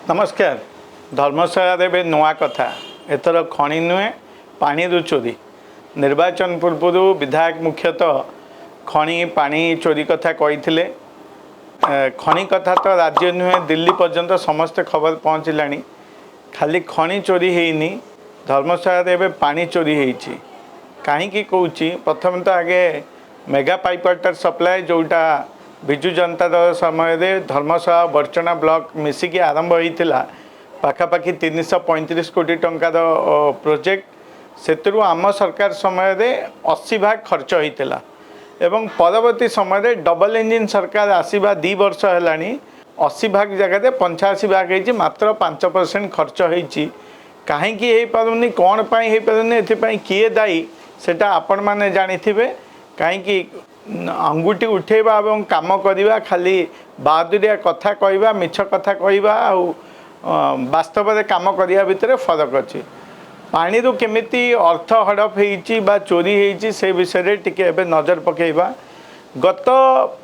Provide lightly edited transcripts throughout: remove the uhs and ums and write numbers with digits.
ନମସ୍କାର। ଧର୍ମଶାଳାରେ ଏବେ ନୂଆ କଥା। ଏଥର ଖଣି ନୁହେଁ, ପାଣିରୁ ଚୋରି। ନିର୍ବାଚନ ପୂର୍ବରୁ ବିଧାୟକ ମୁଖ୍ୟତଃ ଖଣି ପାଣି ଚୋରି କଥା କହିଥିଲେ। ଖଣି କଥା ତ ରାଜ୍ୟ ନୁହେଁ, ଦିଲ୍ଲୀ ପର୍ଯ୍ୟନ୍ତ ସମସ୍ତେ ଖବର ପହଞ୍ଚିଲାଣି। ଖାଲି ଖଣି ଚୋରି ହେଇନି, ଧର୍ମଶାଳାରେ ଏବେ ପାଣି ଚୋରି ହେଇଛି। କାହିଁକି କହୁଛି? ପ୍ରଥମେ ତ ଆଗେ ମେଗା ପାଇପ୍ ୱାଟର ସପ୍ଲାଏ, ଯେଉଁଟା ବିଜୁ ଜନତା ଦଳ ସମୟରେ ଧର୍ମଶାଳା, ବଡ଼ଚଣା ବ୍ଲକ ମିଶିକି ଆରମ୍ଭ ହୋଇଥିଲା, ପାଖାପାଖି 335 କୋଟି ଟଙ୍କାର ପ୍ରୋଜେକ୍ଟ। ସେଥିରୁ ଆମ ସରକାର ସମୟରେ 80 ଭାଗ ଖର୍ଚ୍ଚ ହୋଇଥିଲା ଏବଂ ପରବର୍ତ୍ତୀ ସମୟରେ ଡବଲ ଇଞ୍ଜିନ୍ ସରକାର ଆସିବା 2 ବର୍ଷ ହେଲାଣି, 80 ଭାଗ ଜାଗାରେ 85 ଭାଗ ହେଇଛି, ମାତ୍ର 5% ଖର୍ଚ୍ଚ ହେଇଛି। କାହିଁକି ହେଇପାରୁନି? କ'ଣ ପାଇଁ ହେଇପାରୁନି? ଏଥିପାଇଁ କିଏ ଦାୟୀ, ସେଟା ଆପଣମାନେ ଜାଣିଥିବେ। କାହିଁକି ଆଙ୍ଗୁଠି ଉଠେଇବା ଏବଂ କାମ କରିବା, ଖାଲି ବାହାଦୁରିଆ କଥା କହିବା, ମିଛ କଥା କହିବା ଆଉ ବାସ୍ତବରେ କାମ କରିବା ଭିତରେ ଫରକ ଅଛି। ପାଣିରୁ କେମିତି ଅର୍ଥ ହଡ଼ପ ହେଇଛି ବା ଚୋରି ହେଇଛି, ସେ ବିଷୟରେ ଟିକେ ଏବେ ନଜର ପକାଇବା। ଗତ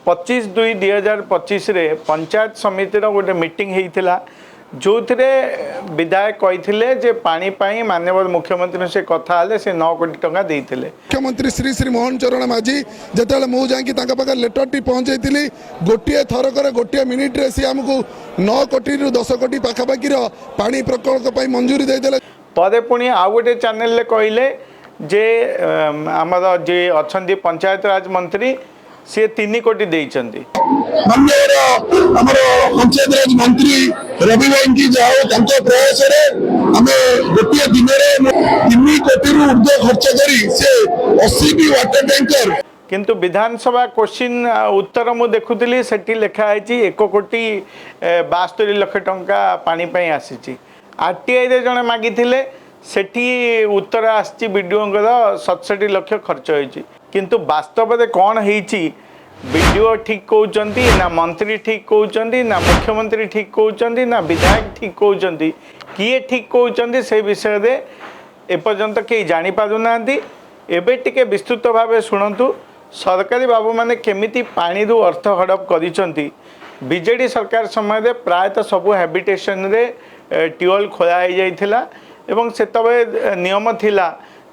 25/2/2025ରେ ପଞ୍ଚାୟତ ସମିତିର ଗୋଟେ ମିଟିଂ ହେଇଥିଲା, ଯେଉଁଥିରେ ବିଧାୟକ କହିଥିଲେ ଯେ ପାଣି ପାଇଁ ମାନ୍ୟବର ମୁଖ୍ୟମନ୍ତ୍ରୀ ସେ କଥା ହେଲେ, ସେ 9 କୋଟି ଟଙ୍କା ଦେଇଥିଲେ। ମୁଖ୍ୟମନ୍ତ୍ରୀ ଶ୍ରୀ ଶ୍ରୀ ମୋହନ ଚରଣ ମାଝୀ, ଯେତେବେଳେ ମୁଁ ଯାଇକି ତାଙ୍କ ପାଖରେ ଲେଟରଟି ପହଞ୍ଚାଇଥିଲି, ଗୋଟିଏ ଥରକରେ ଗୋଟିଏ ମିନିଟ୍ରେ ସିଏ ଆମକୁ 9 କୋଟିରୁ 10 କୋଟି ପାଖାପାଖିର ପାଣି ପ୍ରକଳ୍ପ ପାଇଁ ମଞ୍ଜୁରୀ ଦେଇଦେଲେ। ପରେ ପୁଣି ଆଉ ଗୋଟେ ଚ୍ୟାନେଲରେ କହିଲେ ଯେ ଆମର ଯିଏ ଅଛନ୍ତି ପଞ୍ଚାୟତରାଜ ମନ୍ତ୍ରୀ, ସିଏ 3 କୋଟି ଦେଇଛନ୍ତି। ମାନ୍ୟବର ଆମର ପଞ୍ଚାୟତରାଜ ମନ୍ତ୍ରୀ ରବି ଭାଇଙ୍କି, ଯାହା ହଉ ତାଙ୍କ ପ୍ରୟାସରେ ଆମେ ଗୋଟିଏ ଦିନରେ 3 କୋଟିରୁ ଉର୍ଦ୍ଧ୍ୱ ଖର୍ଚ୍ଚ କରି ସେ 80ଟି ୱାଟର ଟ୍ୟାଙ୍କର କିନ୍ତୁ ବିଧାନସଭା କୋଶ୍ଚିନ୍ ଉତ୍ତର ମୁଁ ଦେଖୁଥିଲି, ସେଠି ଲେଖା ହେଇଛି 1 କୋଟି 72 ଲକ୍ଷ ଟଙ୍କା ପାଣି ପାଇଁ ଆସିଛି। ଆର୍ଟିଆଇରେ ଜଣେ ମାଗିଥିଲେ, ସେଠି ଉତ୍ତର ଆସିଛି ବିଡ଼ିଓଙ୍କର 67 ଲକ୍ଷ ଖର୍ଚ୍ଚ ହେଇଛି। କିନ୍ତୁ ବାସ୍ତବରେ କ'ଣ ହେଇଛି? ବିଡ଼ିଓ ଠିକ୍ କହୁଛନ୍ତି ନା ମନ୍ତ୍ରୀ ଠିକ୍ କହୁଛନ୍ତି, ନା ମୁଖ୍ୟମନ୍ତ୍ରୀ ଠିକ୍ କହୁଛନ୍ତି, ନା ବିଧାୟକ ଠିକ୍ କହୁଛନ୍ତି, କିଏ ଠିକ୍ କହୁଛନ୍ତି, ସେ ବିଷୟରେ ଏପର୍ଯ୍ୟନ୍ତ କେହି ଜାଣିପାରୁନାହାନ୍ତି। ଏବେ ଟିକେ ବିସ୍ତୃତ ଭାବେ ଶୁଣନ୍ତୁ, ସରକାରୀ ବାବୁମାନେ କେମିତି ପାଣିରୁ ଅର୍ଥ ହଡ଼ପ କରିଛନ୍ତି। ବିଜେଡ଼ି ସରକାର ସମୟରେ ପ୍ରାୟତଃ ସବୁ ହ୍ୟାବିଟେସନରେ ଟ୍ୟୁବୱେଲ୍ ଖୋଳା ହେଇଯାଇଥିଲା ଏବଂ ସେତେବେଳେ ନିୟମ ଥିଲା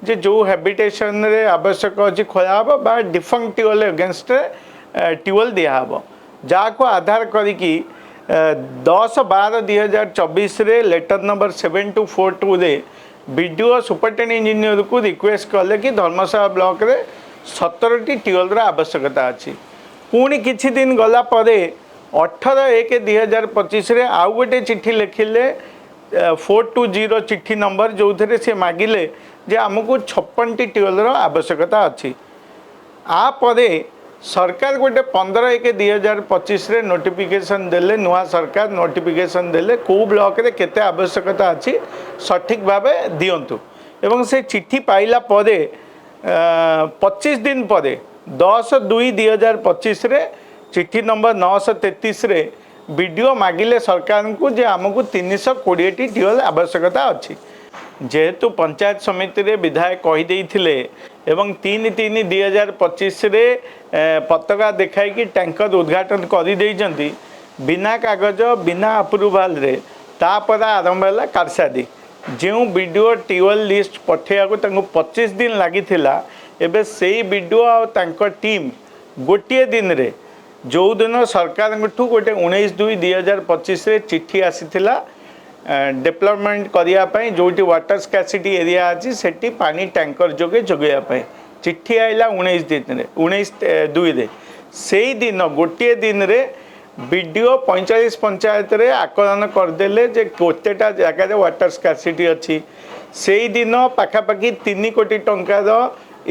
ଯେ ଯେଉଁ ହ୍ୟାବିଟେସନରେ ଆବଶ୍ୟକ ଅଛି ଖୋଳା ହେବ ବା ଡିଫଙ୍କ୍ଟ ଟ୍ୟୁବୱେଲ୍ ଏଗେନଷ୍ଟରେ ଟ୍ୟୁବୱେଲ୍ ଦିଆହେବ। ଯାହାକୁ ଆଧାର କରିକି 10/12/2024ରେ ଲେଟର ନମ୍ବର 7242ରେ ବିଡ଼ିଓ ସୁପରିଟେଣ୍ଡେଣ୍ଟ ଇଞ୍ଜିନିୟରକୁ ରିକ୍ୱେଷ୍ଟ କଲେ କି ଧର୍ମଶାଳା ବ୍ଲକରେ 17ଟି ଟ୍ୟୁବୱେଲ୍ର ଆବଶ୍ୟକତା ଅଛି। ପୁଣି କିଛି ଦିନ ଗଲା ପରେ 18/1/2025ରେ ଆଉ ଗୋଟେ ଚିଠି ଲେଖିଲେ, 420 ଚିଠି ନମ୍ବର, ଯେଉଁଥିରେ ସେ ମାଗିଲେ ଯେ ଆମକୁ 56ଟି ଟ୍ୟୁବୱେଲ୍ର ଆବଶ୍ୟକତା ଅଛି। ଆ ପରେ ସରକାର ଗୋଟେ 15/1/2025ରେ ନୋଟିଫିକେସନ୍ ଦେଲେ। ନୂଆ ସରକାର ନୋଟିଫିକେସନ୍ ଦେଲେ, କେଉଁ ବ୍ଲକରେ କେତେ ଆବଶ୍ୟକତା ଅଛି ସଠିକ୍ ଭାବେ ଦିଅନ୍ତୁ। ଏବଂ ସେ ଚିଠି ପାଇଲା ପରେ 25 ଦିନ ପରେ 10/2/2025ରେ ଚିଠି ନମ୍ବର 933ରେ ବିଡ଼ିଓ ମାଗିଲେ ସରକାରଙ୍କୁ ଯେ ଆମକୁ 320ଟି ଟ୍ୟୁବୱେଲ୍ ଆବଶ୍ୟକତା ଅଛି। ଯେହେତୁ ପଞ୍ଚାୟତ ସମିତିରେ ବିଧାୟକ କହିଦେଇଥିଲେ ଏବଂ 3/3/2025ରେ ପତାକା ଦେଖାଇକି ଟ୍ୟାଙ୍କର ଉଦ୍ଘାଟନ କରିଦେଇଛନ୍ତି ବିନା କାଗଜ, ବିନା ଆପ୍ରୁଭାଲରେ, ତାପରେ ଆରମ୍ଭ ହେଲା କାରସାଦି। ଯେଉଁ ବିଡ଼ିଓ ଟ୍ୟୁବୱେଲ୍ ଲିଷ୍ଟ ପଠାଇବାକୁ ତାଙ୍କୁ 25 ଦିନ ଲାଗିଥିଲା, ଏବେ ସେଇ ବିଡ଼ିଓ ଆଉ ତାଙ୍କ ଟିମ୍ ଗୋଟିଏ ଦିନରେ, ଯେଉଁଦିନ ସରକାରଙ୍କଠୁ ଗୋଟେ 19/2/2025ରେ ଚିଠି ଆସିଥିଲା ଡେଭଲପମେଣ୍ଟ କରିବା ପାଇଁ, ଯେଉଁଠି ୱାଟର ସ୍କାସିଟି ଏରିଆ ଅଛି ସେଠି ପାଣି ଟ୍ୟାଙ୍କର ଯୋଗେ ଯୋଗାଇବା ପାଇଁ ଚିଠି ଆଇଲା 19 ଦିନରେ, 19/2ରେ, ସେଇଦିନ ଗୋଟିଏ ଦିନରେ ବିଡ଼ିଓ 45 ପଞ୍ଚାୟତରେ ଆକଳନ କରିଦେଲେ ଯେ କେତେଟା ଜାଗାରେ ୱାଟର ସ୍କାସିଟି ଅଛି। ସେଇଦିନ ପାଖାପାଖି 3 କୋଟି ଟଙ୍କାର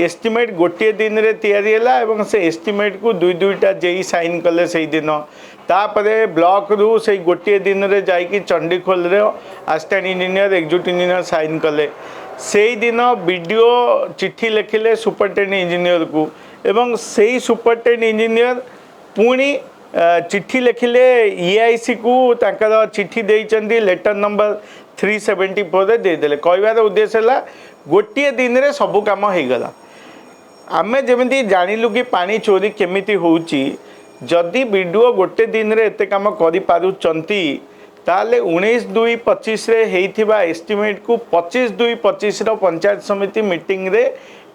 ଏଷ୍ଟିମେଟ୍ ଗୋଟିଏ ଦିନରେ ତିଆରି ହେଲା ଏବଂ ସେ ଏଷ୍ଟିମେଟ୍କୁ ଦୁଇ ଦୁଇଟା ଜେଇ ସାଇନ୍ କଲେ ସେଇଦିନ। ତାପରେ ବ୍ଲକରୁ ସେଇ ଗୋଟିଏ ଦିନରେ ଯାଇକି ଚଣ୍ଡିଖୋଲରେ assistant engineer, executive engineer sign କଲେ। ସେଇଦିନ ବିଡ଼ିଓ ଚିଠି ଲେଖିଲେ ସୁପରିଟେଣ୍ଡେଣ୍ଟ ଇଞ୍ଜିନିୟରକୁ ଏବଂ ସେଇ ସୁପରିଟେଣ୍ଡେଣ୍ଟ ଇଞ୍ଜିନିୟର ପୁଣି ଚିଠି ଲେଖିଲେ ଇଆଇସିକୁ। ତାଙ୍କର ଚିଠି ଦେଇଛନ୍ତି, ଲେଟର ନମ୍ବର 374ରେ ଦେଇଦେଲେ। କହିବାର ଉଦ୍ଦେଶ୍ୟ ହେଲା, ଗୋଟିଏ ଦିନରେ ସବୁ କାମ ହେଇଗଲା। ଆମେ ଯେମିତି ଜାଣିଲୁ କି ପାଣି ଚୋରି କେମିତି ହେଉଛି, ଯଦି ବିଡ଼ିଓ ଗୋଟେ ଦିନରେ ଏତେ କାମ କରିପାରୁଛନ୍ତି, ତାହେଲେ 19/2/25ରେ ହେଇଥିବା ଏଷ୍ଟିମେଟ୍କୁ 25/2/25ର ପଞ୍ଚାୟତ ସମିତି ମିଟିଂରେ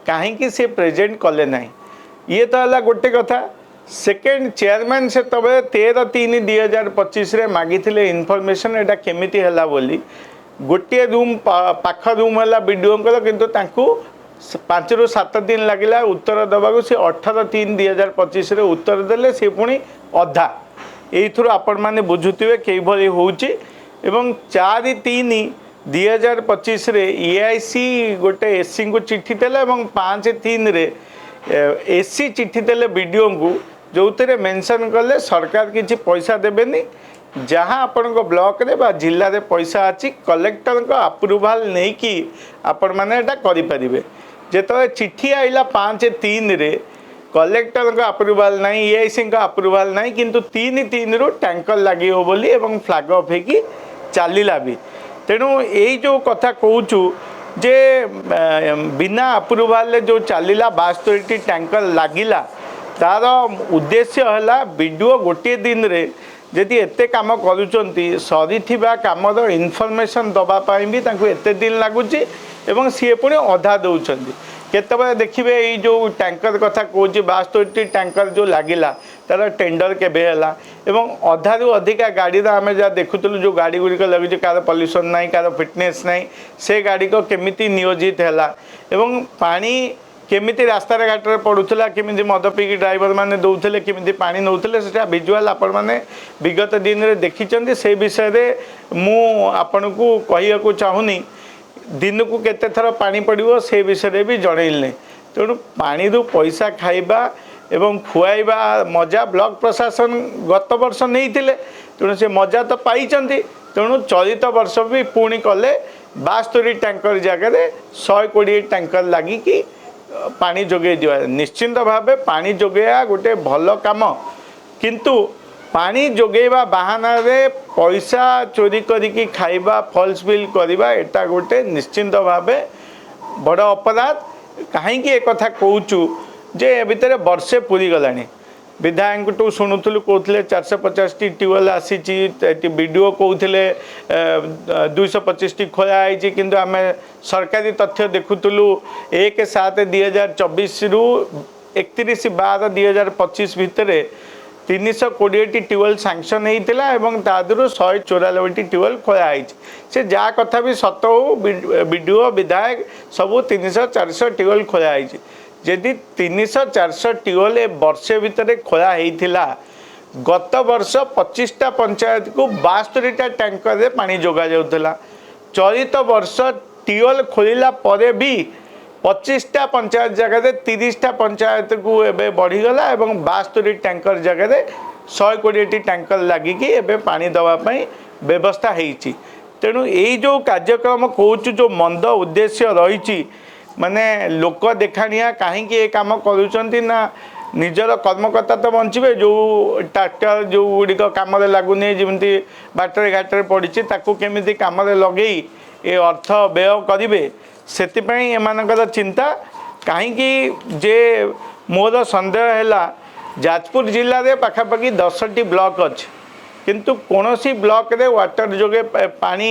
କାହିଁକି ସେ ପ୍ରେଜେଣ୍ଟ କଲେ ନାହିଁ? ଇଏ ତ ହେଲା ଗୋଟେ କଥା। ସେକେଣ୍ଡ, ଚେୟାରମ୍ୟାନ୍ ସେତେବେଳେ 13/3/2025ରେ ମାଗିଥିଲେ ଇନଫର୍ମେସନ୍, ଏଇଟା କେମିତି ହେଲା ବୋଲି। ଗୋଟିଏ ରୁମ୍, ପାଖ ରୁମ୍ ହେଲା ବିଡ଼ିଓଙ୍କର, କିନ୍ତୁ ତାଙ୍କୁ 5ରୁ 7 ଦିନ ଲାଗିଲା ଉତ୍ତର ଦେବାକୁ। ସେ 18/3/2025ରେ ଉତ୍ତର ଦେଲେ, ସେ ପୁଣି ଅଧା। ଏଇଥିରୁ ଆପଣମାନେ ବୁଝୁଥିବେ କିଭଳି ହେଉଛି। ଏବଂ 4/3/2025ରେ ଇଆଇସି ଗୋଟେ ଏସିଙ୍କୁ ଚିଠି ଦେଲେ ଏବଂ 5/3ରେ ଏସି ଚିଠି ଦେଲେ ବିଡ଼ିଓଙ୍କୁ, ଯେଉଁଥିରେ ମେନସନ୍ କଲେ ସରକାର କିଛି ପଇସା ଦେବେନି, ଯାହା ଆପଣଙ୍କ ବ୍ଲକରେ ବା ଜିଲ୍ଲାରେ ପଇସା ଅଛି, କଲେକ୍ଟରଙ୍କ ଆପ୍ରୁଭାଲ୍ ନେଇକି ଆପଣମାନେ ଏଇଟା କରିପାରିବେ। ଯେତେବେଳେ ଚିଠି ଆଇଲା 5/3ରେ, କଲେକ୍ଟରଙ୍କ ଆପ୍ରୁଭାଲ୍ ନାହିଁ, ଇଆଇସିଙ୍କ ଆପ୍ରୁଭାଲ୍ ନାହିଁ, କିନ୍ତୁ 3/3ରୁ ଟ୍ୟାଙ୍କର ଲାଗିବ ବୋଲି ଏବଂ ଫ୍ଲାଗ୍ ଅଫ୍ ହେଇକି ଚାଲିଲା ବି। ତେଣୁ ଏଇ ଯେଉଁ କଥା କହୁଛୁ ଯେ ବିନା ଆପ୍ରୁଭାଲରେ ଯେଉଁ ଚାଲିଲା, 72ଟି ଟ୍ୟାଙ୍କର ଲାଗିଲା, ତାର ଉଦ୍ଦେଶ୍ୟ ହେଲା ବିଡ଼ିଓ ଗୋଟିଏ ଦିନରେ ଯଦି ଏତେ କାମ କରୁଛନ୍ତି, ସରିଥିବା କାମର ଇନଫର୍ମେସନ୍ ଦେବା ପାଇଁ ବି ତାଙ୍କୁ ଏତେ ଦିନ ଲାଗୁଛି ଏବଂ ସିଏ ପୁଣି ଅଧା ଦେଉଛନ୍ତି। କେତେବେଳେ ଦେଖିବେ, ଏଇ ଯେଉଁ ଟ୍ୟାଙ୍କର କଥା କହୁଛି, 72ଟି ଟ୍ୟାଙ୍କର ଯେଉଁ ଲାଗିଲା, ତାର ଟେଣ୍ଡର କେବେ ହେଲା? ଏବଂ ଅଧାରୁ ଅଧିକା ଗାଡ଼ିର ଆମେ ଯାହା ଦେଖୁଥିଲୁ, ଯେଉଁ ଗାଡ଼ି ଗୁଡ଼ିକ ଲାଗୁଛି, କାହାର ପଲ୍ୟୁସନ୍ ନାହିଁ, କାହାର ଫିଟନେସ୍ ନାହିଁ, ସେ ଗାଡ଼ିକ କେମିତି ନିୟୋଜିତ ହେଲା? ଏବଂ ପାଣି କେମିତି ରାସ୍ତାରେ ଘାଟରେ ପଡ଼ୁଥିଲା, କେମିତି ମଦ ପିଇକି ଡ୍ରାଇଭର ମାନେ ଦେଉଥିଲେ, କେମିତି ପାଣି ନେଉଥିଲେ, ସେଟା ଭିଜୁଆଲ୍ ଆପଣମାନେ ବିଗତ ଦିନରେ ଦେଖିଛନ୍ତି। ସେ ବିଷୟରେ ମୁଁ ଆପଣଙ୍କୁ କହିବାକୁ ଚାହୁଁନି। ଦିନକୁ କେତେ ଥର ପାଣି ପଡ଼ିବ, ସେ ବିଷୟରେ ବି ଜଣେଇଲେ। ତେଣୁ ପାଣିରୁ ପଇସା ଖାଇବା ଏବଂ ଖୁଆଇବା ମଜା ବ୍ଲକ ପ୍ରଶାସନ ଗତ ବର୍ଷ ନେଇଥିଲେ, ତେଣୁ ସେ ମଜା ତ ପାଇଛନ୍ତି। ତେଣୁ ଚଳିତ ବର୍ଷ ବି ପୁଣି କଲେ, 72 ଟ୍ୟାଙ୍କର ଜାଗାରେ 120 ଟ୍ୟାଙ୍କର ଲାଗିକି ପାଣି ଯୋଗାଇ ଦିଆ। ନିଶ୍ଚିନ୍ତ ଭାବେ ପାଣି ଯୋଗାଇବା ଗୋଟେ ଭଲ କାମ, କିନ୍ତୁ ପାଣି ଯୋଗାଇବା ବାହାନାରେ ପଇସା ଚୋରି କରିକି ଖାଇବା, ଫଲ୍ସ ବିଲ୍ କରିବା, ଏଇଟା ଗୋଟେ ନିଶ୍ଚିନ୍ତ ଭାବେ ବଡ଼ ଅପରାଧ। କାହିଁକି ଏକଥା କହୁଛୁ ଯେ ଏ ଭିତରେ ବର୍ଷେ ପୁରିଗଲାଣି। ବିଧାୟକଙ୍କଠୁ ଶୁଣୁଥିଲୁ, କହୁଥିଲେ 450ଟି ଟ୍ୟୁବୱେଲ୍ ଆସିଛି। ଏଠି ବିଡ଼ିଓ କହୁଥିଲେ 225ଟି ଖୋଳା ହେଇଛି। କିନ୍ତୁ ଆମେ ସରକାରୀ ତଥ୍ୟ ଦେଖୁଥିଲୁ, 1/7/2024ରୁ 31/12/2025 ଭିତରେ 320ଟି ଟ୍ୟୁବୱେଲ୍ ସାଙ୍କସନ୍ ହେଇଥିଲା ଏବଂ ତା ଦେହରୁ 194ଟି ଟ୍ୟୁବୱେଲ୍ ଖୋଳା ହେଇଛି। ସେ ଯାହା କଥା ବି ସତ ହଉ, ବିଡ଼ିଓ, ବିଧାୟକ ସବୁ 300 400 ଟ୍ୟୁବୱେଲ୍ ଖୋଳା ହେଇଛି। ଯଦି 300 400 ଟ୍ୟୁବୱେଲ୍ ଏ ବର୍ଷେ ଭିତରେ ଖୋଳା ହେଇଥିଲା, ଗତ ବର୍ଷ 25ଟା ପଞ୍ଚାୟତକୁ 72ଟା ଟ୍ୟାଙ୍କରରେ ପାଣି ଯୋଗାଯାଉଥିଲା। ଚଳିତ ବର୍ଷ ଟ୍ୟୁବୱେଲ୍ ଖୋଳିଲା ପରେ ବି 25ଟା ପଞ୍ଚାୟତ ଜାଗାରେ 30ଟା ପଞ୍ଚାୟତକୁ ଏବେ ବଢ଼ିଗଲା ଏବଂ 72 ଟ୍ୟାଙ୍କର ଜାଗାରେ 120ଟି ଟ୍ୟାଙ୍କର ଲାଗିକି ଏବେ ପାଣି ଦେବା ପାଇଁ ବ୍ୟବସ୍ଥା ହେଇଛି। ତେଣୁ ଏଇ ଯେଉଁ କାର୍ଯ୍ୟକ୍ରମ କହୁଛୁ, ଯେଉଁ ମନ୍ଦ ଉଦ୍ଦେଶ୍ୟ ରହିଛି, ମାନେ ଲୋକ ଦେଖାଣିଆ କାହିଁକି ଏ କାମ କରୁଛନ୍ତି ନା ନିଜର କର୍ମକର୍ତ୍ତା ତ ବଞ୍ଚିବେ, ଯେଉଁ ଟ୍ରାକ୍ଟର ଯେଉଁ ଗୁଡ଼ିକ କାମରେ ଲାଗୁନି, ଯେମିତି ବାଟରେ ଘାଟରେ ପଡ଼ିଛି, ତାକୁ କେମିତି କାମରେ ଲଗେଇ ଏ ଅର୍ଥ ବ୍ୟୟ କରିବେ, ସେଥିପାଇଁ ଏମାନଙ୍କର ଚିନ୍ତା। କାହିଁକି ଯେ ମୋର ସନ୍ଦେହ ହେଲା, ଯାଜପୁର ଜିଲ୍ଲାରେ ପାଖାପାଖି 10ଟି ବ୍ଲକ ଅଛି, କିନ୍ତୁ କୌଣସି ବ୍ଲକରେ ୱାଟର ଯୋଗେ ପାଣି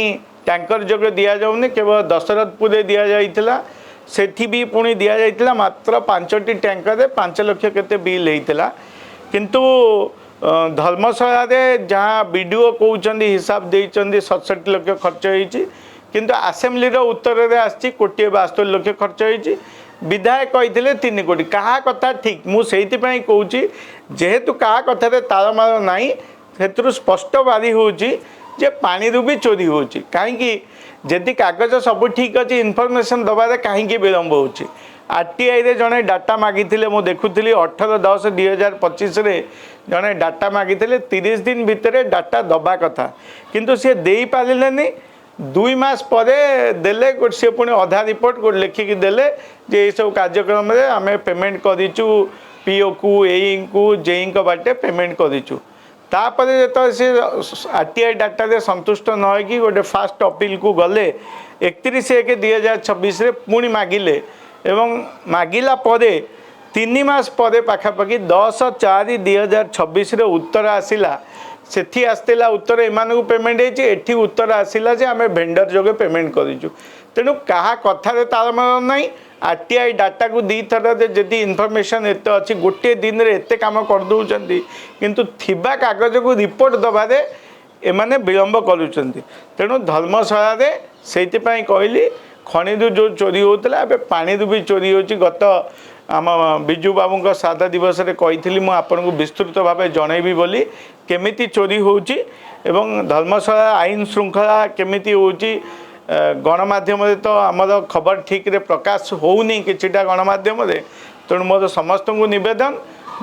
ଟ୍ୟାଙ୍କର ଯୋଗେ ଦିଆଯାଉନି। କେବଳ ଦଶରଥପୁରରେ ଦିଆଯାଇଥିଲା। ସେଠି ବି ପୁଣି ଦିଆଯାଇଥିଲା ମାତ୍ର ପାଞ୍ଚଟି ଟ୍ୟାଙ୍କରରେ 5 ଲକ୍ଷ କେତେ ବିଲ୍ ହେଇଥିଲା। କିନ୍ତୁ ଧର୍ମଶାଳାରେ ଯାହା ବିଡ଼ିଓ କହୁଛନ୍ତି, ହିସାବ ଦେଇଛନ୍ତି, 67 ଲକ୍ଷ ଖର୍ଚ୍ଚ ହେଇଛି। କିନ୍ତୁ ଆସେମ୍ବଲିର ଉତ୍ତରରେ ଆସିଛି କୋଟିଏ 72 ଲକ୍ଷ ଖର୍ଚ୍ଚ ହେଇଛି। ବିଧାୟକ କହିଥିଲେ 3 କୋଟି। କାହା କଥା ଠିକ୍? ମୁଁ ସେଇଥିପାଇଁ କହୁଛି, ଯେହେତୁ କାହା କଥାରେ ତାଳମାଳ ନାହିଁ, ସେଥିରୁ ସ୍ପଷ୍ଟ ବାରି ହେଉଛି ଯେ ପାଣିରୁ ବି ଚୋରି ହେଉଛି। କାହିଁକି ଯଦି କାଗଜ ସବୁ ଠିକ୍ ଅଛି, ଇନଫର୍ମେସନ୍ ଦେବାରେ କାହିଁକି ବିଳମ୍ବ ହେଉଛି? ଆର୍ଟିଆଇରେ ଜଣେ ଡାଟା ମାଗିଥିଲେ, ମୁଁ ଦେଖୁଥିଲି, 18/10/2025ରେ ଜଣେ ଡାଟା ମାଗିଥିଲେ। 30 ଦିନ ଭିତରେ ଡାଟା ଦେବା କଥା, କିନ୍ତୁ ସିଏ ଦେଇପାରିଲେନି। 2 ମାସ ପରେ ଦେଲେ ଗୋଟେ, ସିଏ ପୁଣି ଅଧା ରିପୋର୍ଟ ଗୋଟେ ଲେଖିକି ଦେଲେ ଯେ ଏଇସବୁ କାର୍ଯ୍ୟକ୍ରମରେ ଆମେ ପେମେଣ୍ଟ କରିଛୁ, ପିଓକୁ, ଏଇଙ୍କୁ, ଜେଇଙ୍କ ବାଟେ ପେମେଣ୍ଟ କରିଛୁ। ତାପରେ ଯେତେବେଳେ ସେ ଆର୍ଟିଆଇ ଡାଟାରେ ସନ୍ତୁଷ୍ଟ ନ ହେଇକି ଗୋଟେ ଫାଷ୍ଟ ଅପିଲକୁ ଗଲେ, 31/1/2026ରେ ପୁଣି ମାଗିଲେ ଏବଂ ମାଗିଲା ପରେ 3 ମାସ ପରେ ପାଖାପାଖି 10/4/2026ରେ ଉତ୍ତର ଆସିଲା ସେଠି ଆସିଥିଲା ଉତ୍ତର ଏମାନଙ୍କୁ ପେମେଣ୍ଟ ହେଇଛି, ଏଠି ଉତ୍ତର ଆସିଲା ଯେ ଆମେ ଭେଣ୍ଡର ଯୋଗେ ପେମେଣ୍ଟ କରିଛୁ। ତେଣୁ କାହା କଥାରେ ତାଳମେଳ ନାହିଁ। ଆରଟିଆଇ ଡାଟାକୁ ଦୁଇଥରରେ ଯଦି ଇନଫର୍ମେସନ୍ ଏତେ ଅଛି, ଗୋଟିଏ ଦିନରେ ଏତେ କାମ କରିଦେଉଛନ୍ତି, କିନ୍ତୁ ଥିବା କାଗଜକୁ ରିପୋର୍ଟ ଦେବାରେ ଏମାନେ ବିଳମ୍ବ କରୁଛନ୍ତି। ତେଣୁ ଧର୍ମଶାଳାରେ ସେଇଥିପାଇଁ କହିଲି, ଖଣିରୁ ଯେଉଁ ଚୋରି ହେଉଥିଲା, ଏବେ ପାଣିରୁ ବି ଚୋରି ହେଉଛି। ଗତ ଆମ ବିଜୁ ବାବୁଙ୍କ ଶ୍ରାଦ୍ଧ ଦିବସରେ କହିଥିଲି ମୁଁ ଆପଣଙ୍କୁ ବିସ୍ତୃତ ଭାବେ ଜଣେଇବି ବୋଲି, କେମିତି ଚୋରି ହେଉଛି ଏବଂ ଧର୍ମଶାଳା ଆଇନ ଶୃଙ୍ଖଳା କେମିତି ହେଉଛି। ଗଣମାଧ୍ୟମରେ ତ ଆମର ଖବର ଠିକ୍ରେ ପ୍ରକାଶ ହେଉନି କିଛିଟା ଗଣମାଧ୍ୟମରେ। ତେଣୁ ମୋର ସମସ୍ତଙ୍କୁ ନିବେଦନ,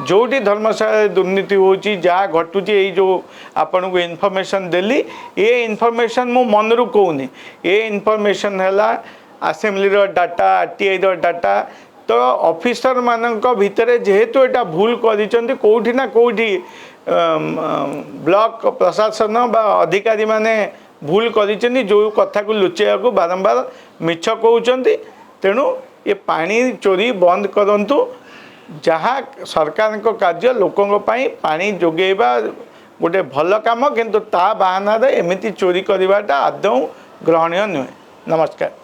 ଯେଉଁଠି ଧର୍ମଶାଳାରେ ଦୁର୍ନୀତି ହେଉଛି, ଯାହା ଘଟୁଛି, ଏଇ ଯେଉଁ ଆପଣଙ୍କୁ ଇନଫର୍ମେସନ୍ ଦେଲି, ଏ ଇନଫର୍ମେସନ୍ ମୁଁ ମନରୁ କହୁନି। ଏ ଇନଫର୍ମେସନ୍ ହେଲା ଆସେମ୍ବଲିର ଡାଟା, ଆରଟିଆଇର ଡାଟା। ତ ଅଫିସରମାନଙ୍କ ଭିତରେ ଯେହେତୁ ଏଇଟା ଭୁଲ କରିଛନ୍ତି, କେଉଁଠି ନା କେଉଁଠି ବ୍ଲକ ପ୍ରଶାସନ ବା ଅଧିକାରୀମାନେ ଭୁଲ କରିଛନ୍ତି, ଯେଉଁ କଥାକୁ ଲୁଚେଇବାକୁ ବାରମ୍ବାର ମିଛ କହୁଛନ୍ତି। ତେଣୁ ଏ ପାଣି ଚୋରି ବନ୍ଦ କରନ୍ତୁ। ଯାହା ସରକାରଙ୍କ କାର୍ଯ୍ୟ, ଲୋକଙ୍କ ପାଇଁ ପାଣି ଯୋଗାଇବା ଗୋଟେ ଭଲ କାମ, କିନ୍ତୁ ତା ବାହାନାରେ ଏମିତି ଚୋରି କରିବାଟା ଆଦୌ ଗ୍ରହଣୀୟ ନୁହେଁ। ନମସ୍କାର।